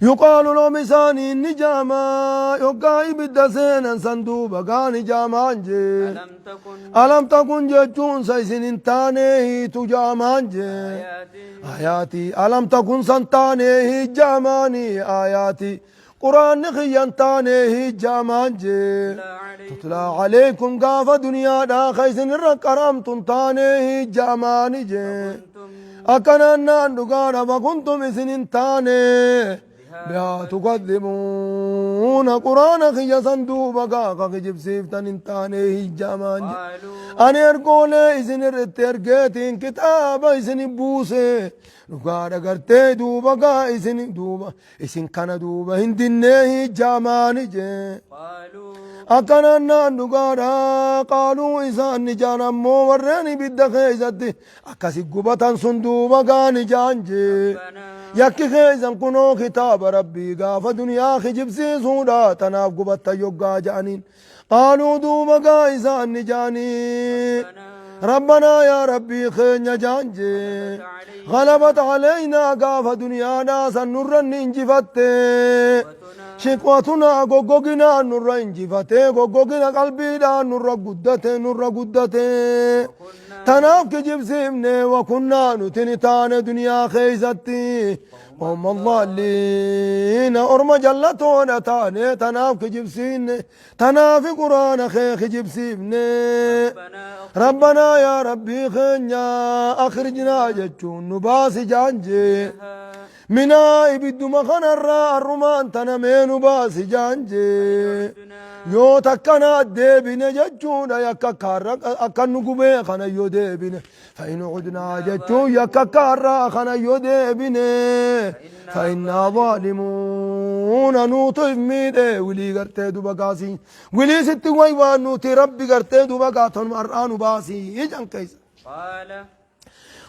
Yuqaalu lahum isaanii ni jaamaa yoggaa ibidda seenan san duuba gaa ni jaamaan jee. ألم تكن Alam takun jechuun sa isin hin taaneehiitu jaamaan jee. آياتي Ayaatii alam takun san taaneehi jaamaanii ayaatii quraanni kiyyan taaneehi jaamaan jee. تتلى عليكم Tutlaa aleekum gaafa duniyaadhaa ka isin irra qaramtun taaneehi jaamaani jee. كنتم Akkanaan naan dhugaadha fakuntum isin hin taane bihaa tukadhibuuna quraana kiyya san duuba gaa ka kijibsiiftan hin taane hijjaamaan jedhe. قالوا Ani ergoolee isin irratti ergeetiin kitaaba isin buuse dhugaadha gartee duuba gaa isin duuba isin kana duuba hin dinnee hijjaamaani jee. قالوا Akkanaan naan dhugaadha qaaluu isaan ni jaan ammoo warreen ibidda keessatti akkasi gubatan sun duuba gaa ni jaan jee. ربنا Yakki keessan kunoo kitaaba rabbii gaafa duniyaa kijibsiisuudha tanaaf gubatta yoggaa ja'aniin. Qaaluu duuba gaa isaan ni jaanii. ربنا Rabbanaa yaa Rabbii keenya jaan jee. Ghalabat alaynaa gaafa duniyaadhaa san nurra inni injifatte. Shiqwatunaa goggoginaan nurra injifate goggogina qalbiidhaan nurra guddate nurra guddate. Tanaaf kijibsiifne wakunnaa nuti ni taane duniyaa keeysatti. Qawma dhaalliina orma jallatoodha taane tanaaf kijibsiifne. Tanaafi quraana kee kijibsiifne. Rabbanaa yaa Rabbii keenya akhrijnaa jechuun nu baasi jaan jee. Minaa ibidduma kanarraa arrumaan tana mee nu baasi jaan jee. Yoo takkana deebine jechuudha yakka kaarra akka nu gubee kana yoo deebine. فإن عدنا جتشو يكا كارا خنا يوديبني فإنا ظالمون نوتي ميدي ولي غرتي دوبا قاسي ولي ست ويوان نوتي ربي غرتي دوبا قاتن مرآن باسي يجان كيس. قال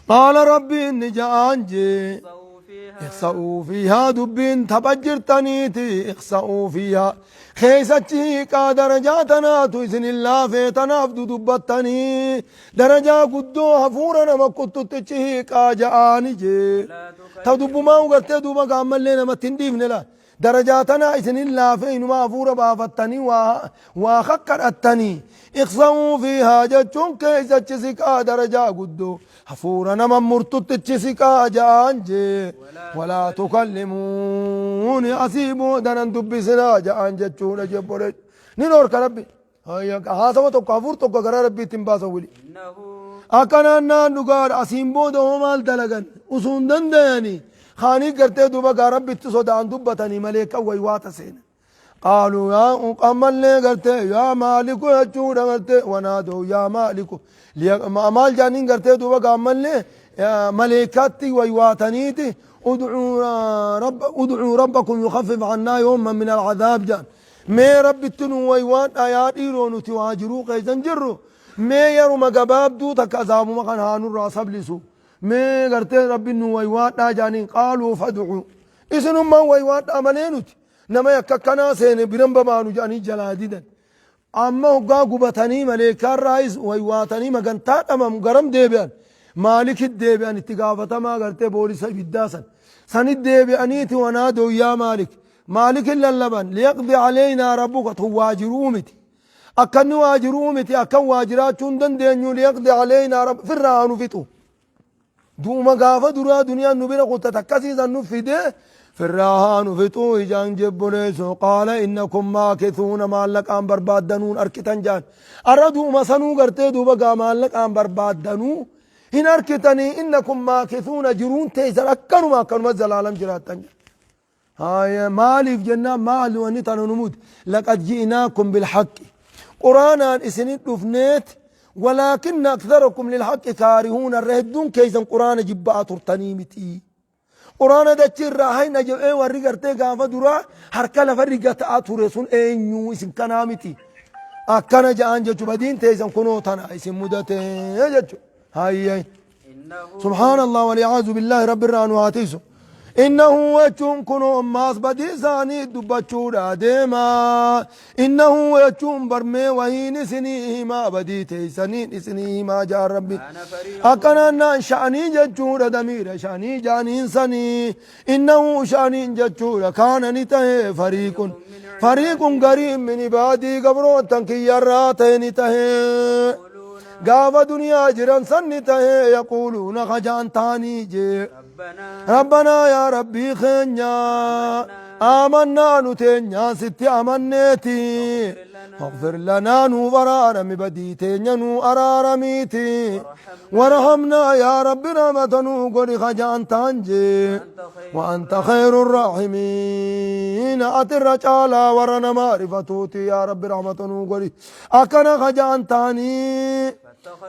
قال ربي إني جانجي اخسأوا فيها اخسأوا فيها دبين تبجرتنيتي اخسأوا فيها خيستي hiiqaa darajaa tanaatu isin hin laafee tanaaf dudubbattanii darajaa guddoo hafuura nama kuttuttichi hiiqaa ja'aani jee. لا تكلم Ta dubbumaa ugartee duuba gaammallee namatti hin dhiifne laa. Darajaa tanaa isin hin laafee inuma hafuura baafattanii waa waa kakkadhattanii. Iqsa'uu fiihaa jechuun keessachi siqaa darajaa guddoo hafuura nama murtuttichi siqaa ja'aan jee. Walaa tukallimuuni asii booda nan dubbisinaa ja'aan jechuudha jebbolee. Ni dhorka Rabbi. Haasawa tokko hafuur tokko gara Rabbiitti hin baasan wili. إنه Akkanaan naan dhugaadha asiin booda hoo maal dalagan osoo hin dandayanii kaanii gartee duuba gaa Rabbitti sodaan dubbatanii malee kan waywaata seena. Qaaluu yaa ammallee gartee yaa maaliku jechuudha gartee wanaadoo yaa maaliku maal jaaniin gartee duuba gaa ammallee maleekaatti waywaataniiti udcuu rabbakum yukhaffif cannaa yawman min alcadaab jaan mee Rabbitti nu waywaadha yaa dhiiroo nuti waa jiruu keeysan jirru mee yeruma gabaabduu takka azaabuma kan haa nurraa sablisu mee gartee Rabbi nu waywaadhaa jaaniin qaaluu fadcuu isinummaan waywaadhaa malee nuti nama yakka akkanaa seene biran babaanu jedhanii jalaa didan. Amma hoggaa gubatanii maleekaan raayis waywaatanii magantaa dhamamu garam deebi'an maalikit deebi'an itti gaafatamaa gartee boolisa ibiddaa san sanit deebi'aniiti wanaadoo yaa maalik maalikin lallaban liyaqdi aleynaa rabbuka tun waajiruu miti akkanni waajiruu miti akkan waajiraachuu hin dandeenyu liyaqdi aleynaa rabb firraa haa nu fixu du'uma gaafa duraa duniyaan nu bira kuttat akkasiisan nu fide firraa haa nu fixuu ijaan jebboleessu qaala innakum maakithuuna maallaqaan barbaaddanuun arkitan jaan arra du'uma sanuu gartee duuba gaa maallaqaan barbaaddanuu hin arkitanii innakum maakithuuna jiruun teessan akkanuma akkanuma zalaalam jiraattan jaan. Haya maaliif jennaan maali wanni tana nu mud laqad ji'inaakum bilhaqqi quraanaan isinit dhufneet walaakinna aktharakum lilhaqqi kaarihuuna irra hedduun keessan quraana jibba'aa turtanii miti. Quraana dachi irraa hayna jedhee warri gartee gaafa duraa harka lafa rigata'aa ture sun eenyu isin kanaa miti. Akkana ja'an jechu badiin teessan kunoo tana isin mudate jechu. Hayyee. إنه Subhaanallah wali'aazu billaahi rabbi irraa nu haa tiisu. Innahu jechuun kunoo ammaas badii isaanii dubbachuudha deema. Innahu jechuun barmee wahiin isinii himaa badii teessaniin isinii himaa jaan rabbi. كان فريق Akkanaan naan sha'anii jechuudha damiira sha'anii jaaniin sanii. Innahu sha'aniin jechuudha kaana ni tahe fariiqun. Fariiqun gariin min ibaadii gabrootan kiyyarraa ta'e ni tahe. يقولون Gaafa duniyaa jiran san ni tahe yaquuluuna kajaan taanii jee. ربنا Rabbanaa yaa Rabbii keenya amannaa nu teenyaan sitti amanneeti. Faghfir lanaa nuu araarami badii teenya nuu araaramiiti. Warhamnaa yaa Rabbi rahmata nuu godhi kajaan taan jee. أنت خير وأنت خير الراحمين أتي الرجال ورنا معرفتوتي يا رب رحمة نوغري أكنا خجان تاني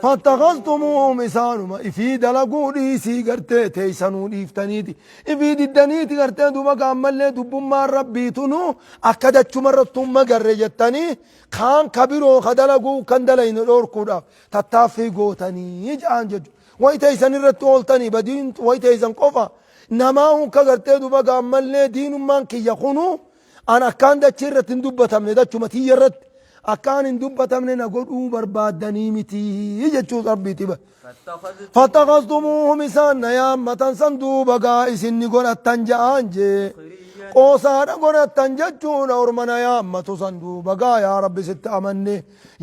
فاتخذتموهم إسانما إفي دلقوا ديسي قرتي تيسانو ديفتنيتي إفي ددنيتي قرتي دوبا كامل دبما ربي تنو أكدت مرتم مقر جتني كان كبيرو خدلقوا كان دلين الأوركودا تتافي قوتني يجعان ججو ويتيسان الرتولتني بدين ويتيسان قفا namaa hunka gartee duuba gaammallee diinummaan kiyya kunu an akkaan dachii irratti hin dubbatamne dachuma tiyya irratti Akkaan hin dubbatamne na godhuu barbaaddanii miti jechuu Rabbiiti bar. فاتخذتم Fattakhaztumuuhum isaan na yaammatan san duuba gaa isin ni godhattan ja'aan jee. سخريا Qoosaadha godhattan jechuudha orma na yaammatu san duuba gaa yaa Rabbi sitti amanne.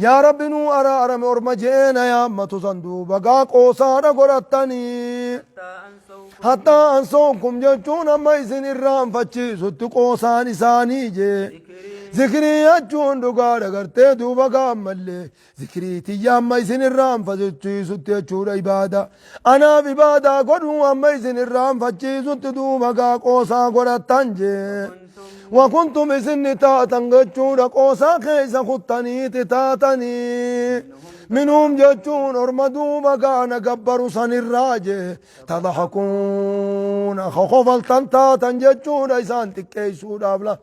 Yaa Rabbi nuu araarame orma je'ee na yaammatu san duuba gaa qoosaadha godhattanii. حتى أنسوكم Hattaa ansookum jechuun amma isin irraanfachiisutti qoosaan isaanii jee. ذكري Zikrii jechuun dhugaadha gartee duuba gaa ammallee zikrii tiyya amma isin irraanfachiisutti jechuudha ibaada. Anaaf ibaadaa godhuu amma isin irraanfachiisutti duuba gaa qoosaa godhattan jee. كنتم Wakuntum isinni taatan jechuudha qoosaa keessa kuttaniiti taatanii. Minhum jechuun orma duuba gaana gabbaru sanirraa jee tadhakuuna kofaltan taatan jechuudha isaan xiqqeessuudhaaf la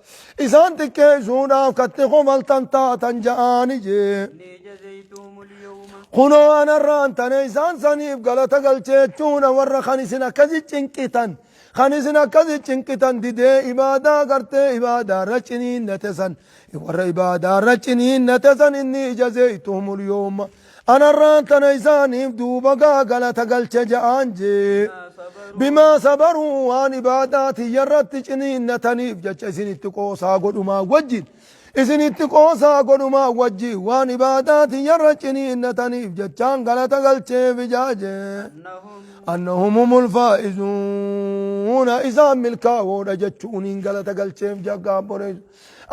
isaan xiqqeessuudhaaf katti kofaltan taatan ja'aani jee. إني جزيتهم اليوم Kunoo anarraan tane isaan saniif galata galcheechuudha warra kan isin akkasi cinqitan kan isin akkasi cinqitan didee ibaadaa gartee ibaadaarra ciniinnate san warra ibaadaarra ciniinnate san inni jazeeytuhumul yooma anarraan tana isaaniif duuba gaa galata galche ja'aan jee. ما صبروا Bimaa sabaruu waan ibaadaa tiyyarratti ciniinnataniif jecha isinitti qoosaa godhumaa wajjin isinitti qoosaa godhumaa wajjin waan ibaadaa tiyyarra ciniinnataniif jechaan galata galcheef ijaaje. أنهم Annahum humul faa'izuuna isaan milkaa'oodha jechuuniin galata galcheef jaggaan boreessu.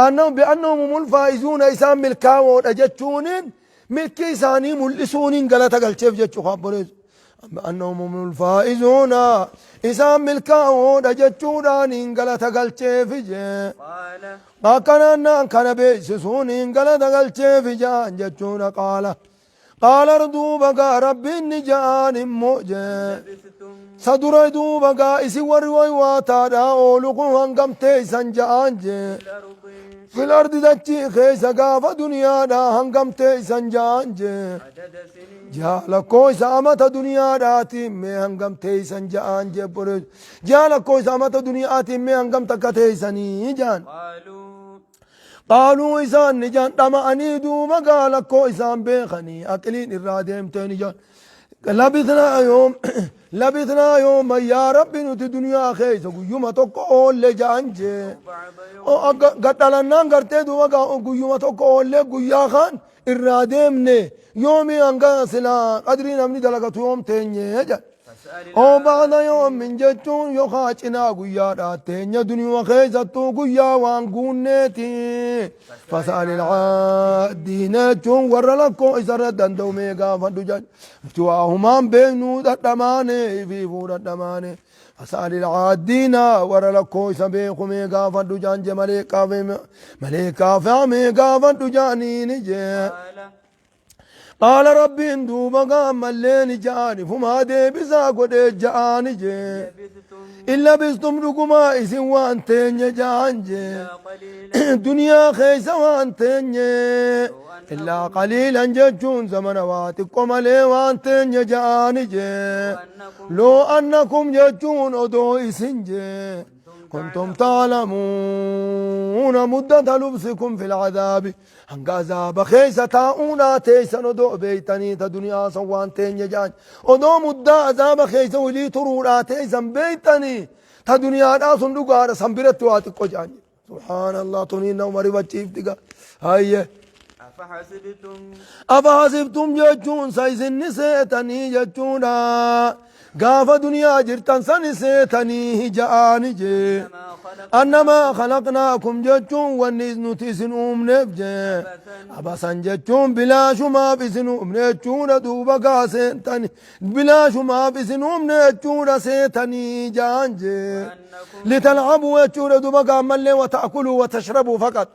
Annahum bi'annahum humul faa'izuuna isaan milkaa'oodha jechuuniin milkii isaanii mul'isuuniin galata galcheef jechuu kan boreessu. Annahum humul faa'izuuna isaan milkaa'oodha jechuudhaaniin galata galcheef jee. قال Akkanaan kana beeksisuuniin galata galcheef jaan jechuudha qaala. Qaala duuba gaa rabbiin ni ja'aan immoo jee. لبثتم Sadura duuba gaa isin warri waywaataadha oolu kun hangam teeysan ja'aan jee. في الأرض Fil ardi dachii keessa gaafa duniyaadha hangam teeysan ja'aan jee. عدد سنين Ji'a lakkoofsa amata duniyaadhaatiin mee hangam teeysan ja'aan jee boreessu. Ji'a lakkoofsa amata duniyaatiin mee hangam takka teeysanii ja'an. قالوا Qaaluu isaan ni ja'an dhama'anii duuba gaa lakkoo isaan beekanii aqliin irraa deemtee ni ja'an. Labithnaa yoom labithnaa yooma yaa Rabbi nuti duniyaa keessa guyyuma tokko oolle ja'an jee. بعض يوم Gadhalannaan gartee duuba gaa guyyuma tokko oollee guyyaa kaan irraa deemne yoomii hanga silaa qadrii namni dalagatu yoom teenye jedhan. فاسأل Oo baada yoomin jechuun yookaan cinaa guyyaadha teenya duniyaa keessattuu guyyaa waan guunneeti. Fasa'al caaddiin jechuun warra lakkoo isarra danda'u mee gaafadhu jedhan. Nuti waa humaan beeknuu dhadhamaane ifiifuu dhadhamaane. Fasa'al caaddiina warra lakkoo isa beeku mee gaafadhu jedhan je maleekaa mee gaafadhu jedhaniini jee. قال Qaala rabbiin duuba gaammallee ni ja'ani fumaa deebisaa godhee ja'ani jee. لبثتم In labistum dhugumaa isin waan teenye ja'an jee. إلا قليلا Duniyaa keessa waan teenye. Illaa qaliilan jechuun zamana waa xiqqoo malee waan teenye ja'ani jee. أنكم Loo annakum jechuun odoo isin jee. كنتم تعلمون مدة لبثكم في العذاب hanga azaaba keessa taa'uudhaa teessan odoo beeytanii ta duniyaa san waan teenye ja'an odoo muddaa azaaba keessa walii turuudhaa teessan beeytanii ta duniyaadhaa sun dhugaadha san biratti waa xiqqoo ja'an subhaanallah tuniin nama rifachiifti gaa hayye أفحسبتم Afahasibtum jechuun sa isinni seetanii jechuudha. Gaafa duniyaa jirtan sani seetanii ja'aani jee. ما خلق Annamaa khalaqnaakum jechuun wanni nuti isin uumneef jee. Abasan jechuun bilaashumaaf isin uumne jechuudha duuba gaa seetani. Bilaashumaaf isin uumne jechuudha seetanii ja'an jee. أنكم Litalcabuu jechuudha duuba gaa ammallee wata'akuluu watashrabuu faqat.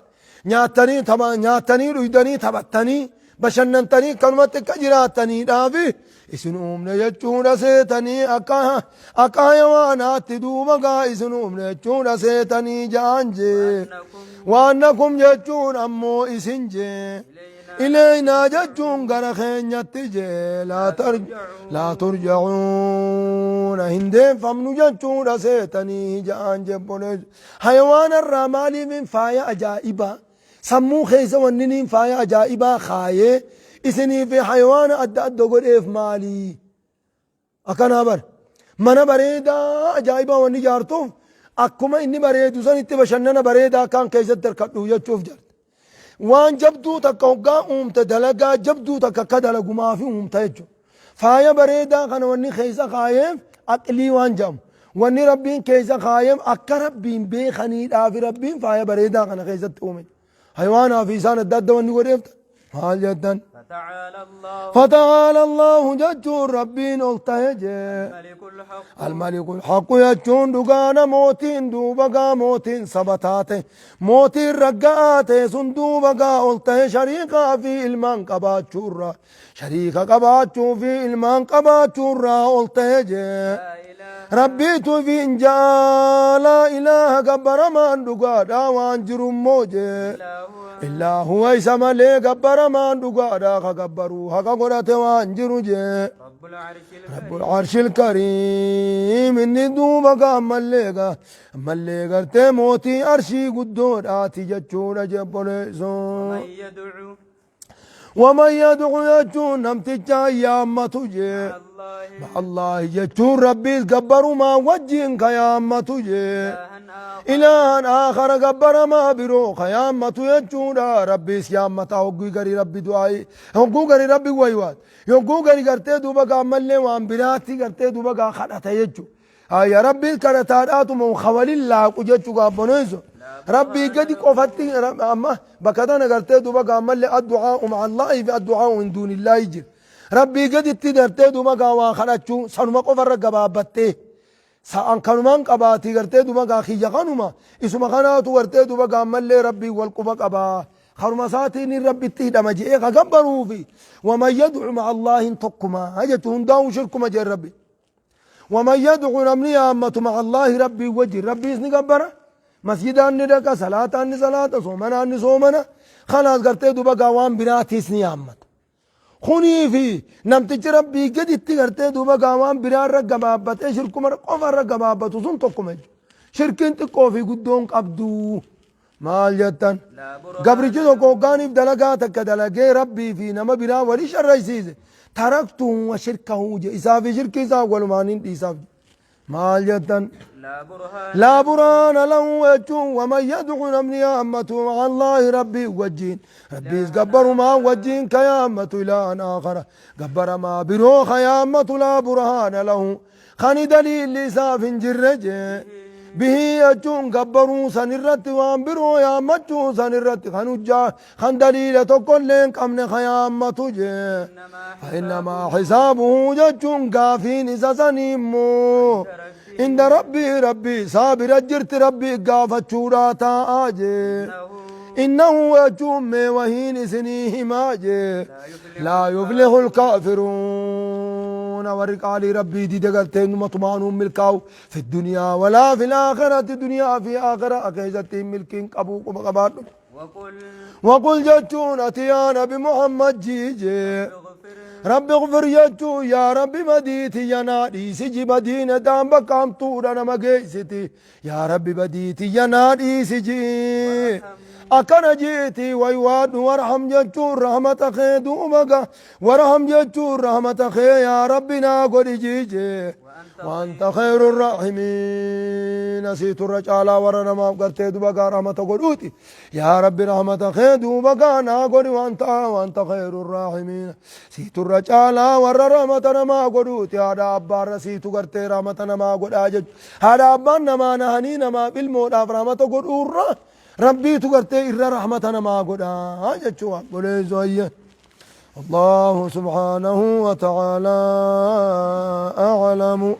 Nyaatanii tapha nyaatanii dhuydanii taphattanii bashannantanii kanumatti akka jiraattaniidhaafi isin uumne jechuudha seetanii akka akka hayawaanaatti duuba gaa isin uumne jechuudha seetanii ja'an jee. أنكم Waannakum jechuun ammoo isin jee. إلينا Ilaynaa jechuun gara keenyatti jee laa turjacuuna hin deeffamnu jechuudha seetanii ja'an jebboleessu. Hayawaanarraa maaliif hin faaya ajaa'ibaa? Sammuu keessa wanni niin faaya ajaa'ibaa kaayee isinii fi hayawaana adda adda godheef maali? Akkanaa bar. Mana bareedaa ajaa'ibaa wanni ijaartuuf akkuma inni bareedu sanitti bashannana bareedaa akkaan keessatti harkadhu jechuuf jarte. Waan jabduu takka hoggaa uumte dalagaa jabduu takka akka dalagumaafi uumta jechuudha. Faaya bareedaa kana wanni keessa kaayeef aqlii waan jedhamu. Wanni Rabbiin keessa kaayeef akka Rabbiin beekaniidhaafi Rabbiin faaya bareedaa kana keessatti uume. Haywaanaa fi isaan adda adda wanni godheef maal jettan? فتعالى الله فتعالى الله jechuun Rabbiin ol ta'e jee. الملك الحق الملك الحق jechuun dhugaana mootiin duuba gaa mootiin saba taate mootiin ragga'aa ta'e sun duuba gaa ol ta'e shariikaa fi ilmaan qabaachuurra shariika qabaachuu fi ilmaan qabaachuurraa ol ta'e jee. لا إله Rabbiitu fi injaa laa ilaaha gabbaramaan dhugaadhaa waan jirummoo jee. إلا هو Illaa huwa isa malee gabbaramaan dhugaadhaa ka gabbaruu haqa godhate waan jiru jee. رب العرش رب الكريم العرش الكريم inni duuba gaa ammallee gaa ammallee gartee mootii arshii guddoodhaati jechuudha jebboleessoo. ومن يدعو ومن يدعو jechuun namticha yaammatu jee. مع الله مع الله jechuun rabbiis gabbarumaa wajjin ka yaammatu jee. إلها آخر إلها آخر gabbaramaa biroo ka yaammatu jechuudha rabbiis yaammata hogguu gari rabbi du'aayi hogguu gari rabbi waywaat yogguu gari gartee duuba gaa ammallee waan biraatti gartee duuba gaa kadhata jechu Ayya rabbiis kadhataadhaatuma kawalin laaqu jechuu gaabboneessu rabbii gadi qofatti amma bakka tana gartee duuba gaa ammallee addu'aa'u ma'a Allaahi fi addu'aa'u min duunillaahi jira rabbii gaditti gartee duuba gaa waa kadhachuu sanuma qofarra gabaabbattee sa'an kanumaan qabaatii gartee duuba gaa kiyya kanuma isuma kanaatu gartee duuba gaa ammallee rabbii wal quba qabaa karuma isaatiin rabbitti hidhama je'ee ka gabbaruufi waman yadcu ma'a Allaahin tokkuma jechuun hundaa'uu shirkuma jeen rabbi. ومن يدعو نمني يامة مع الله ربي وجه ربي اسني قبرة مسجدان ندقى صلاة صلاة صومنا صومنا خلاص قرتي دوبا قوام براتي اسني يامة خوني في نمتج ربي قد اتقرتي دوبا قوام برا رقبابة شركم قفا رقبابة سن تقوم شركين تقوفي قدون قبدو maal jettan لا برهان gabrichi tokko hoggaaniif dalagaa takka dalagee rabbii fi nama biraa wali sharraysiise taraktuhu wa shirkahu je isaa fi shirki isaa walumaan hin dhiisaaf maal jettan لا برهان لا برهان له jechuun waman yadcu namni yaammatu maca allaahi rabbii wajjiin rabbiis gabbarumaa wajjiin ka yaammatu ilaahan aakhara gabbaramaa biroo ka yaammatu laa burhaana lahu kani daliilli isaaf hin jirre jee bihi jechuun gabbaruu san irratti waan biroo yaammachuu san irratti kan hujjaa kan daliila tokkollee hin qabne ka yaammatu jee إنما فإنما حسابه جتون قافين إذا سنيمو عند ربي ربي صابر جرت ربي قافة شورا تاجي إنه إنه يجوم وهين سنيه ماجي لا لا يفلح يفلح الكافرون ورقالي ربي دي دقلتين مطمئن ملكاو في الدنيا ولا في الآخرة دنيا في آخرة أكيزتين ملكين قبوكم قباتهم وقل وقل جتون أتيانا بمحمد جيجي اغفر رب اغفر جتو يا ربي مديتي يا نادي سجي مدينة دام بكام طول أنا ما جيستي يا ربي بديتي يا نادي سجي أكن جيتي ويواد وارحم جتو رحمة خي دومك وارحم جتو رحمة خي يا ربنا قد جيجي وأنت وأنت خير الراحمين نسيت الرجال ورنا ما قرت دوبك رحمة قدوتي يا رب رحمة خير دوبك أنا قد وأنت خير الراحمين سيت الرجال ور رحمة ما قدوتي هذا أبا رسيت قرت رحمة ما قد أجج هذا أبا ما نهني ما بالموت رحمة قد ربي تقرت إر رحمة ما قد أجج الله سبحانه وتعالى أعلم.